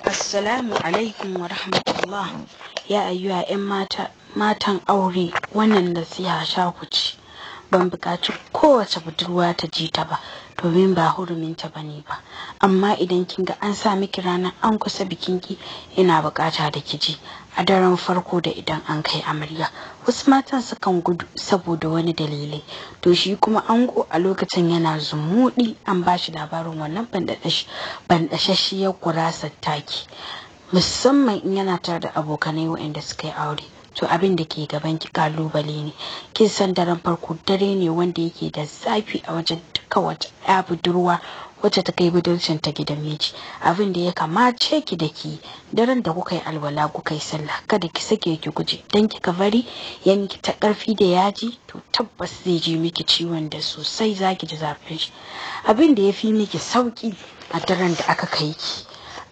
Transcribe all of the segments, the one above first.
Assalamu alaikum wa rahmatullah. Ya ayyuha 'yan mata, matan aure, wannan nasiha sha ku ci. Ban buƙaci kowace budurwa ta ji ta ba, domin ba huruminta ba ne ba. Amma idan kin ga an sa miki rana an kusa bikinki, ina buƙata da ki ji a daren farko da idan an kai amarya. Wasu matan sukan gudu saboda wani dalilai. To shi kuma ango a lokacin yana zumuɗi an ba shi labarin wannan banɗashasshiyar gurasar taki. Musamman in yana tare da abokanai waɗanda suka yi aure. To abin da ke gaban ki kalubale ne. Kin san daren farko dare ne wanda yake da zafi a wajen duka wata ya budurwa wacce ta kai budurcin ta gidan miji. Abin da ya kamace ki da ki daren da kuka yi alwala kuka yi sallah, kada ki sake ki guje. Dan kika bari ya miki ta karfi da yaji, to tabbas zai ji miki ciwon da sosai zaki ji zafin shi. Abin da ya fi miki sauki a daren da aka kai ki,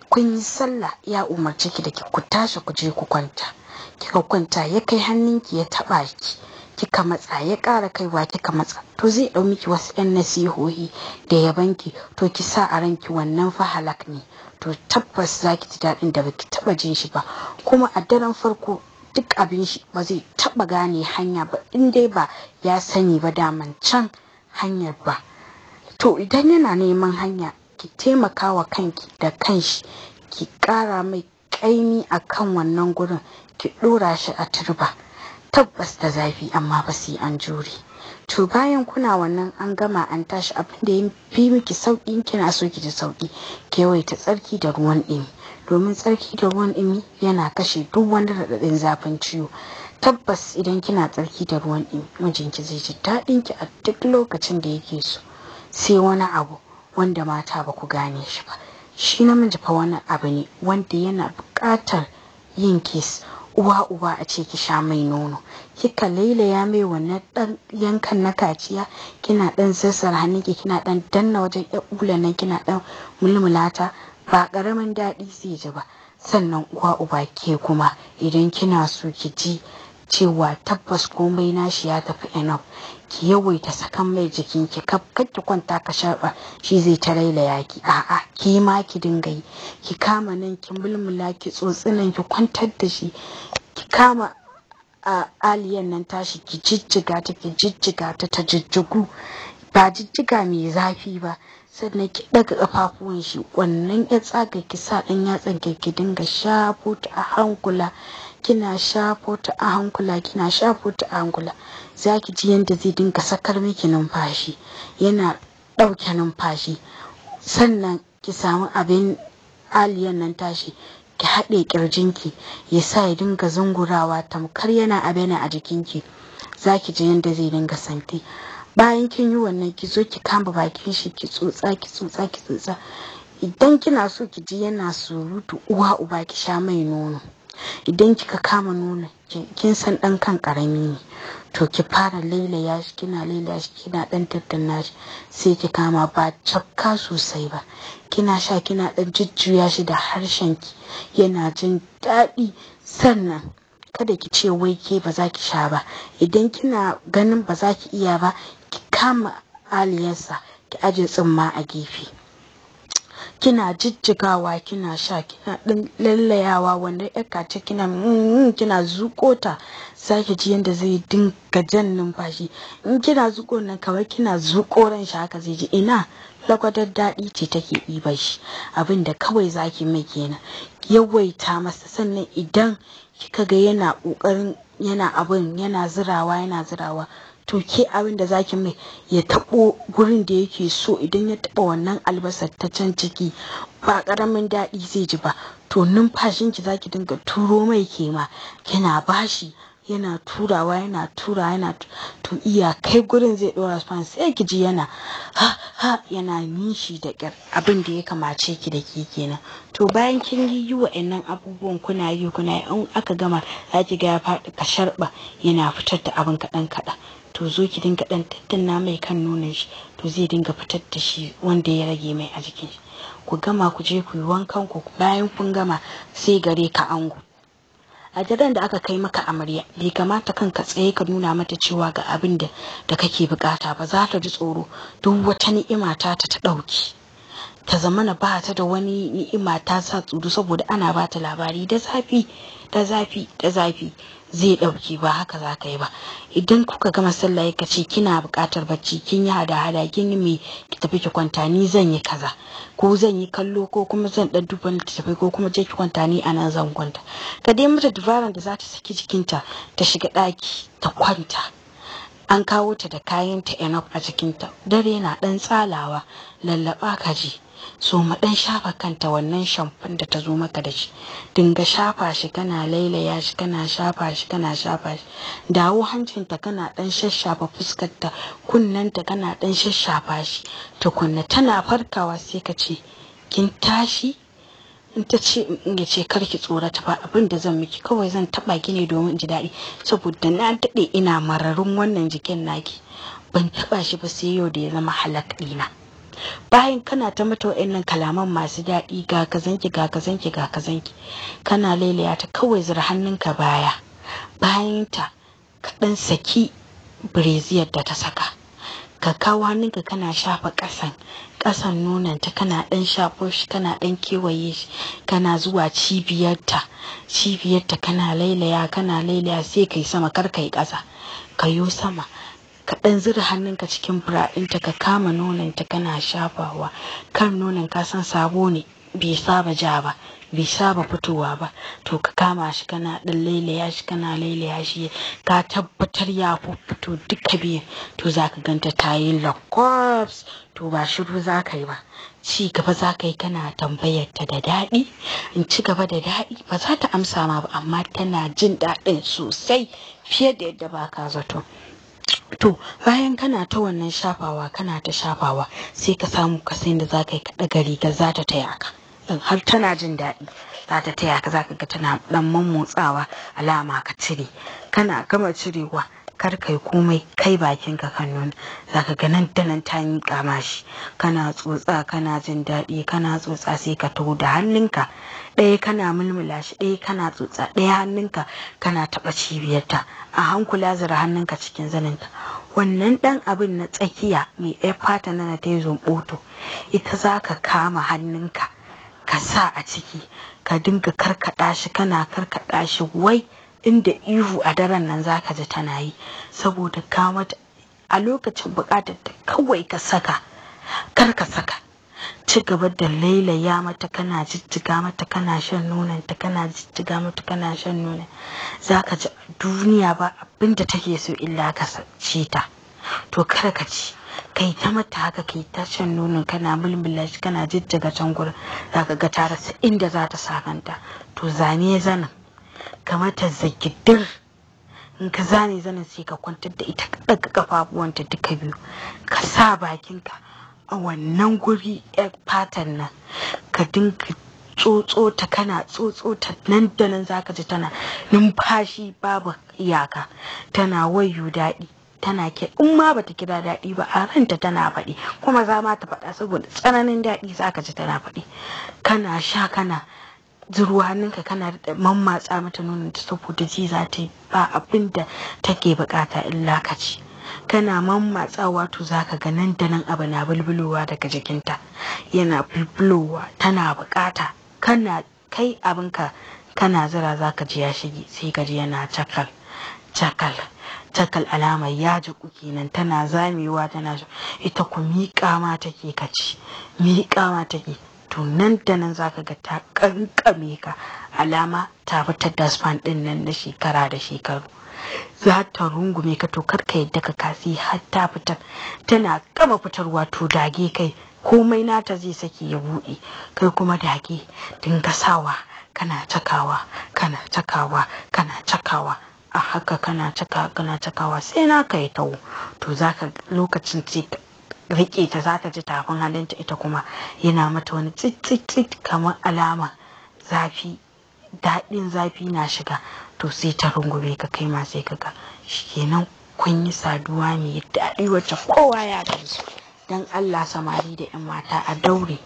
kun yi sallah, ya umarce ki da ki ku tashi ku je ku kwanta. Kika kwanta, ya kai hannunki ya taba ki, kika matsa, ya ƙara kaiwa kika matsa, to zai ɗau miki wasu 'yan nasihohi da yabanki. To ki sa a ranki wannan fa halak ne. To tabbas zaki ji daɗin da baki taɓa jin shi ba. Kuma a daren farko duk abin shi ba zai taɓa gane hanya ba in dai ba ya sani ba daman can hanyar ba. To idan yana neman hanya, ki taimaka wa kanki da kanshi, ki ƙara mai ƙaimi a kan wannan gurin, ki ɗora shi a turba. Tabbas da zafi, amma ba sai an jure. To bayan kuna wannan an gama an tashi, abin da ya fi miki sauƙi, kina so ki ji sauƙi, ki yawaita tsarki da ruwan ɗumi. Domin tsarki da ruwan ɗumi yana kashe duk wani raɗaɗin zafin ciwo. Tabbas idan kina tsarki da ruwan ɗumi, mijinki zai ji daɗin ki a duk lokacin da yake so. Sai wani abu wanda mata ba ku gane shi ba. Shi namiji fa wani abu ne wanda yana buƙatar yin kiss. Uwa uba a ce ki sha mai nono. Kika lailaya mai wannan ɗan yankan na kaciya, kina ɗan sassara hannunki, kina ɗan danna wajen ƴar ulan nan, kina ɗan mulmulata, ba ƙaramin daɗi zai ji ba. Sannan uwa uba ke kuma idan kina so ki ji cewa tabbas komai nashi ya tafi enough, ki yawaita sakan mai jikinki. Kar ki kwanta ka sharɓa shi zai ta railaya ki. A'a, ki ma ki dinga yi. Ki kama nan ki mulmula, ki tsotsi nan, ki kwantar da shi, ki kama a aliyan nan tashi, ki jijjiga ta, ki jijjiga ta, ta jijjigu, ba jijjiga mai zafi ba. Sannan ki ɗaga ƙafafuwan shi, wannan ya tsaga, ki sa ɗan yatsan ki, ki dinga shafo ta a hankula, kina shafo ta a hankula, kina shafo ta a hankula. Zaki ji yanda zai dinga sakar miki numfashi, yana ɗauke numfashi. Sannan ki samu abin aliyan nan tashi, ki haɗe ƙirjinki, ya sa ya dinga zungurawa tamkar yana abena a jikinki. Zaki ji yanda zai dinga santi. Bayan kin yi wannan, ki zo ki kama bakin shi, ki tsotsa, ki tsotsa, ki tsotsa. Idan kina so ki ji yana surutu, uwa uba ki sha mai nono. Idan kika kama nono, kin san ɗan kan ƙarami ne, to ki fara lailaya shi, kina lailaya shi, kina ɗan tattauna shi, sai ki kama, ba cakka sosai ba, kina sha, kina ɗan jujjuya shi da harshen ki, yana jin daɗi. Sannan kada ki ce wai ke ba za ki sha ba. Idan kina ganin ba za ki iya ba, ki kama aliyarsa, ki aje tsumma a gefe, kina jijjigawa, kina sha, kina ɗan lallayawa wanda ya kace, kina kina zuƙo ta. Zaki ji yanda zai dinga jan numfashi in kina zuƙo nan, kamar kina zuƙo ran shi, haka zai ji. Ina lagwadar daɗi ce take ɗiba shi. Abin da kawai zaki mai kenan, yawaita masa. Sannan idan kika ga yana ƙoƙarin, yana abin yana zirawa, yana zirawa, to ke abin da zaki mai, ya taɓo gurin da yake so. Idan ya taɓa wannan albasar ta can ciki, ba ƙaramin daɗi zai ji ba. To numfashinki zaki dinga turo mai, ke ma kina bashi, yana turawa, yana tura, yana to iya kai gurin zai ɗora span, sai ki ji yana ha ha, yana nishi da ƙyar. Abin da ya kamace ki da ke kenan. To bayan kin yi wa'annan abubuwan, kuna yi kuna yi, in aka gama za ki ga ya faɗi ka sharɓa, yana fitar da abin kaɗan kaɗan. To zo ki dinga ɗan tattauna mai kan nonon shi, to zai dinga fitar da shi wanda ya rage mai a jikin shi. Ku gama, ku je ku yi wankan ku. Bayan kun gama, sai gare ka ango. A daren da aka kai maka amarya, bai kamata kanka tsaye ka nuna mata cewa ga abin da kake bukata ba. Za ta ji tsoro, duk wata ni'ima ta ta ɗauki. Ta zamana ba ta da wani ni'ima, ta sa tsoro saboda ana ba ta labari da zafi da zafi da zafi zai ɗauke. Ba haka za ka yi ba. Idan kuka gama sallah, ka ce kina buƙatar bacci, kin yi hada-hada, kin yi me, ki tafi ki kwanta, ni zan yi kaza, ko zan yi kallo, ko kuma zan ɗan duba littattafai, ko kuma je ki kwanta, ni anan zan kwanta. Ka dai mata dabaran da za ta saki jikinta ta shiga ɗaki ta kwanta. An kawo ta da kayanta enough a jikinta. Dare na ɗan tsalawa, lallaba ka ji so ma ɗan shafa kanta wannan shamfun da ta zo maka da shi. Dinga shafa shi, kana lailaya shi, kana shafa shi, kana shafa shi. Dawo hancinta, kana ɗan shashafa fuskarta, kunnenta, kana ɗan shashafa shi tukunna. Tana farkawa sai ka ce, "Kin tashi?" In ta ce, in ya ce, "Kar ki tsorata ba abin da zan miki, kawai zan taba ki ne domin in ji daɗi, saboda na daɗe ina mararin wannan jikin naki, ban taba shi ba sai yau da ya zama halak ɗina." Bayan kana ta mata wa'annan kalaman masu daɗi, ga kazanki, ga kazanki, ga kazanki, kana lailaya ta, kawai zura hannunka baya bayan ta, ka ɗan saki breziyar da ta saka, ka kawo hannunka kana shafa ƙasan ƙasan nononta, kana ɗan shafo shi, kana ɗan kewaye shi, kana zuwa cibiyarta cibiyarta, kana lailaya, kana lailaya, sai kai sama, kar kai ƙasa, ka yo sama, ka ɗan zura hannunka cikin bra ɗinta, ka kama nononta kana shafawa kan nonon. Ka san sabo ne, bai saba ja ba, bai saba fitowa ba. To ka kama shi, kana ɗan lailaya shi, kana lailaya shi, ka tabbatar ya fito duka biyan. To za ka ganta ta yi lakobs. To ba shiru za ka yi ba, ci gaba za ka yi, kana tambayar ta, "Da daɗi? In ci gaba? Da daɗi?" Ba za ta amsa ma ba, amma tana jin daɗin sosai fiye da yadda ba ka zato. To bayan kana ta wannan shafawa, kana ta shafawa, sai ka samu ka san da za ka yi ka ɗaga riga. Za ta taya ka. In har tana jin daɗi, za ta taya ka. Za ka ga tana ɗan mammotsawa, alama ka cire. Kana gama cirewa, kar kai komai, kai bakinka kan nono. Za ka ga nan da nan ta miƙa ma shi, kana tsotsa, kana jin daɗi, kana tsotsa. Sai ka taho da hannunka ɗaya kana mulmula shi, ɗaya kana tsotsa, ɗaya hannunka kana taɓa cibiyarta. A hankula zura hannunka cikin zaninta. Wannan ɗan abin na tsakiya mai ɗaya fata na ta yi zumɓoto, ita za ka kama hannunka ka sa a ciki, ka dinga karkaɗa shi, kana karkaɗa shi. Wai inda ihu a daren nan zaka ji tana yi, saboda ka mata a lokacin buƙatar ta. Kawai ka saka, kar ka saka, ci gaba da lailaya mata, kana jijjiga mata, kana shan nononta, kana jijjiga mata, kana shan nonon. Zaka ji duniya ba abinda take so illa ka ci ta. To kar ka ci, kai ta mata haka, kai ta shan nonon, kana mulmula shi, kana jijjiga can gurin. Zaka ga ta rasa inda za ta sa kanta. To zane zanin, ka mata zagidir. In ka zane zanin, sai ka kwantar da ita, ka ɗaga ƙafafuwanta duka biyu, ka sa bakinka a wannan guri yar fatan nan, ka dinga tsotso ta, kana tsotso ta. Nan da nan zaka ji tana numfashi babu iyaka, tana wayo daɗi, tana ke in ma bata kira daɗi ba, a ranta tana faɗi, kuma za ma ta faɗa saboda tsananin daɗi. Zaka ji tana faɗi. Kana sha, kana zuruwa hannunka, kana da mammatsa mata nononta, saboda ji za ta yi ba abin da take bukata illa ka ci. Kana mammatsawa, to zaka ga nan da nan abu na bulbulowa daga jikinta, yana bulbulowa, tana bukata. Kana kai abinka kana zira, zaka ji ya shige, sai ka ji yana cakal cakal cakal, alamar ya jiƙu kenan. Tana zamewa, tana ita ku miƙa ma take ka ci, miƙa ma take. To nan da nan zaka ga ta kankame ka, alama ta fitar da sperm din nan na shekara da shekaru. Za ta rungume ka. To kar ka yadda ka kasi har ta fitar. Tana gama fitarwa, to dage kai, komai nata zai saki ya buɗe. Kai kuma dage, dinga sawa, kana cakawa, kana cakawa, kana cakawa a haka, kana caka, kana cakawa, sai naka ya taho. To zaka lokacin ce rike ta, za ta ji tafin hannunta ita kuma yana mata wani tsit tsit, kamar alama zafi, daɗin zafi na shiga. To sai ta rungume ka, kai ma sai ka ga shikenan kun yi saduwa mai daɗi wacce kowa ya gamsu. Don Allah samari da 'yan mata, a daure,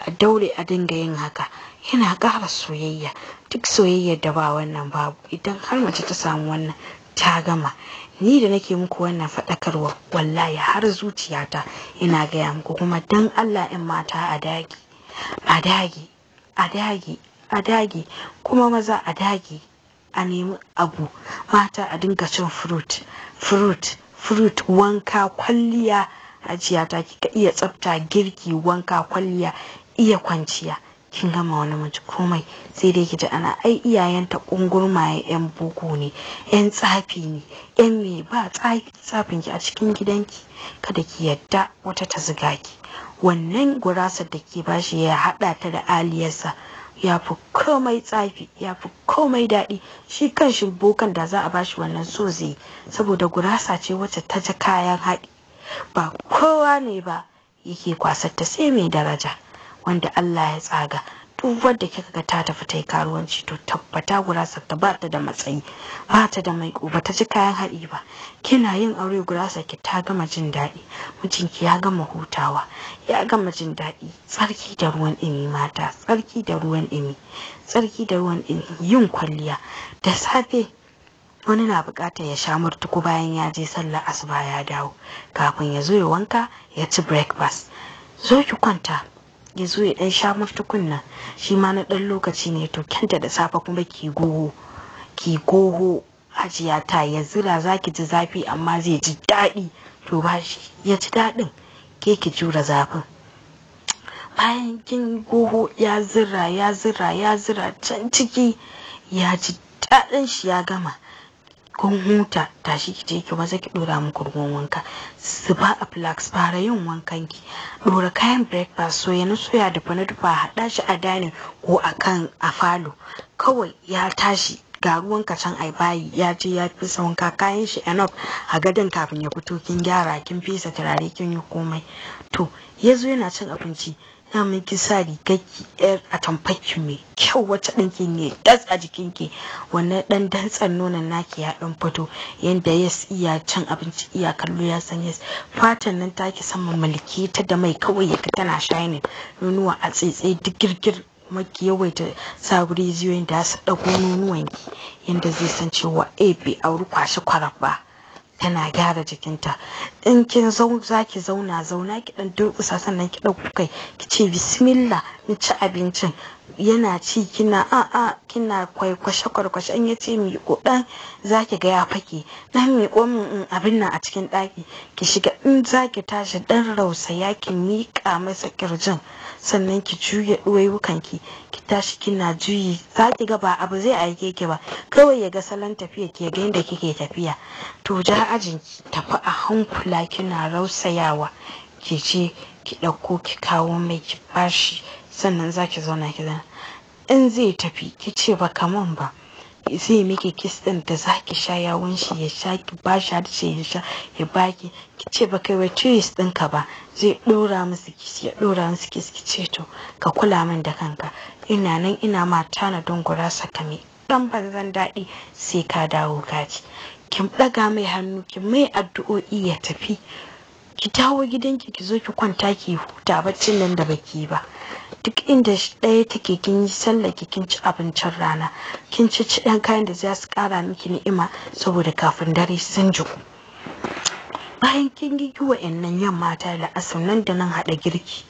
a daure a dinga yin haka, yana ƙara soyayya. Duk soyayyar da ba wannan babu. Idan har mace ta samu wannan Ta gama. Ni da nake muku wannan faɗakarwa, wallahi har zuciyata ina gaya muku. Kuma dan Allah in mata a dage, a dage, a dage, a dage. Kuma maza a dage a nemi abu. Mata a dinga cin fruit, fruit, fruit, wanka, kwalliya. Hajiya ta, kika iya tsafta, girki, wanka, kwalliya, iya kwanciya, kin gama wani mace komai. Sai dai kiji ana ai iyayenta kungurmaye, yan boko ne, yan tsafi ne, yan me. Ba tsafi, tsafin ki a cikin gidanki. Kada ki yadda wata ta ziga ki. Wannan gurasar da ke bashi ya haɗa ta da aliyarsa ya fi komai tsafi, ya fi komai daɗi. Shi kanshi bokan da za a bashi wannan so zai, saboda gurasa ce wacce ta ji kayan haɗi. Ba kowa ne ba yake kwasar ta, sai mai daraja wanda Allah ya tsaga. Duk wanda kika ga ta tafi ta yi karuwanci, to tabbata gurasar ta ba ta da matsayi, ba ta da maiƙo, ba ta ji kayan haɗi ba. Kina yin aure gurasar ki ta gama jin daɗi, mijinki ya gama hutawa, ya gama jin daɗi. Tsarki da ruwan ɗumi mata, tsarki da ruwan ɗumi, tsarki da ruwan ɗumi, yin kwalliya da safe. Wani na buƙatar ya sha murtuku bayan ya je sallar asuba ya dawo, kafin ya zo ya wanka ya ci breakfast. Zo ki kwanta, ya zo ya dan sha murtukun nan, shi ma na dan lokaci ne. To kyanta da safe kuma ki goho, ki goho hajiya ta, ya zira, zaki ji zafi amma zai ji daɗi. To ba shi ya ji daɗin, ke ki jura zafin. Bayan kin goho, ya zira, ya zira, ya zira can ciki, ya ji daɗin shi, ya gama, kun huta. Tashi ki je ki maza ki dora muku ruwan wanka, zuba a flask, fara yin wankan ki, dora kayan breakfast, soya na soya, dafa na dafa, haɗa shi a dining ko a kan a falo. Kawai ya tashi ga ruwan ka can ai bayi, ya je ya fisa wanka, kayan shi enough a gadon. Kafin ya fito kin gyara, kin fesa turare, kin yi komai. To ya zo yana cin abinci, na miki sa rigarki yar atamfarki mai kyau wacce ɗinki ne das a jikinki, wannan ɗan dantsan nonon naki ya ɗan fito, yanda yes iya cin abinci iya kallo ya san yes fatan nan taki sama mulki ta da mai, kawai yaga tana shining, nonuwa a tsaitsaye digirgir. Kuma ki yawaita sa rijiyoyin da su ɗago nonuwanki, yanda zai san cewa eh, bai auri kwashi kwarab ba, tana gyara jikinta. In kin zau za ki zauna, zauna ki dan durƙusa, sannan ki ɗauko kai ki ce bismillah in ci abincin. Yana ci kina a a kina kwaikwashe kwarkwashe. In ya ce miƙo ɗan, za ki ga ya fake, dan miƙo min abin nan a cikin ɗaki. Ki shiga, in za ki tashi ɗan rausaya ki miƙa masa ƙirjin, sannan ki juya ɗuwaiwukanki ki tashi kina juyi. Za ki ga ba abu zai aike ki ba, kawai ya ga salon tafiya ki, ya ga yadda kike tafiya. To ja ajin ki, tafi a hankula kina rausayawa, ki je ki ɗauko ki kawo mai ki bashi, sannan za ki zauna ki zauna. In zai tafi ki ce ba kaman ba, zai miki kiss ɗin da za ki sha yawun shi, ya sha, ki bashi harshe ya sha, ya baki. Ki ce ba kai wa twist ɗinka ba, zai ɗora musu kiss, ya ɗora musu kiss. Ki ce to ka kula min da kanka, ina nan ina ma tanadin gurasa ka mai ɗan banzan daɗi, sai ka dawo ka ci. Ki ɗaga mai hannu, ki mai addu'o'i, ya tafi. Ki dawo gidanki, ki zo ki kwanta ki huta baccin nan da baki ba. Duk inda ɗaya take, kin yi sallah ki, kin ci abincin rana, kin ci ci ɗan kayan da za su ƙara miki ni'ima, saboda kafin dare sun jiku. Bayan kin yi wa'annan, yamma ta la'asar nan da nan haɗa girki.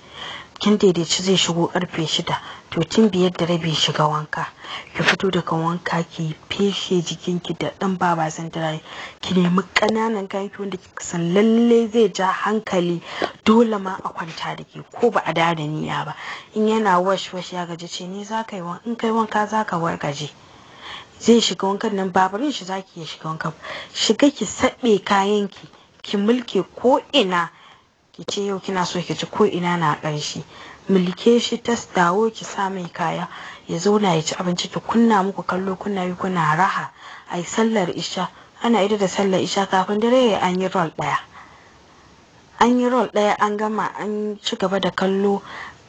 Kin daidaici zai shigo karfe 6, to tun 5:30 shiga wanka. Ki fito daga wanka ki feshe jikinki da ɗan babasan turare, ki nemi ƙananan kayan wanda kika san lalle zai ja hankali, dole ma a kwanta da ke ko ba a dawo da niyya ba. In yana wash wash ya gaji, ce ni za ka yi, in kai wanka za ka wargaje. Zai shiga wankan nan, babarin shi zaki iya shiga wankan, shiga ki saɓe kayanki, ki mulke ko ina, ki ce yau kina so ki ci ko ina na ƙanshi. Mulke shi tas, dawo ki sa mai kaya, ya zauna ya ci abinci, ki kunna muku kallo, kuna yi kuna raha, ai sallar isha. Ana ida da sallar isha, kafin dare ya an yi roll ɗaya, an yi roll ɗaya, an gama, an ci gaba da kallo.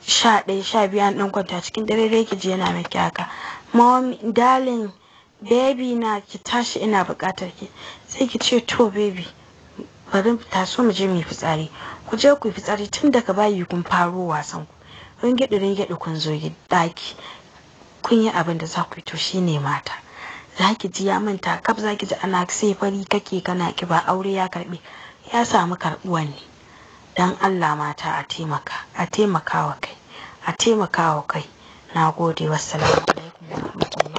11, 12 an ɗan kwanta. Cikin dare dai ki ji yana miki haka, "Mommy, darling, baby na, ki tashi, ina buƙatar ki." Sai ki ce to baby, bari taso mu je mu yi fitsari. Ku je ku yi fitsari. Tun daga bayi kun faro wasan ku, ringiɗi ringiɗi, kun zo ɗaki kun yi abin da za ku yi. To shine mata. Zaki ji ya manta kaf, zaki ji ana sai fari kake kana kiba, aure ya karbe, ya samu karbuwan ne. Dan Allah mata a taimaka, a taimakawa kai, a taimakawa kai. Nagode, wassalamu alaikum warahmatullahi.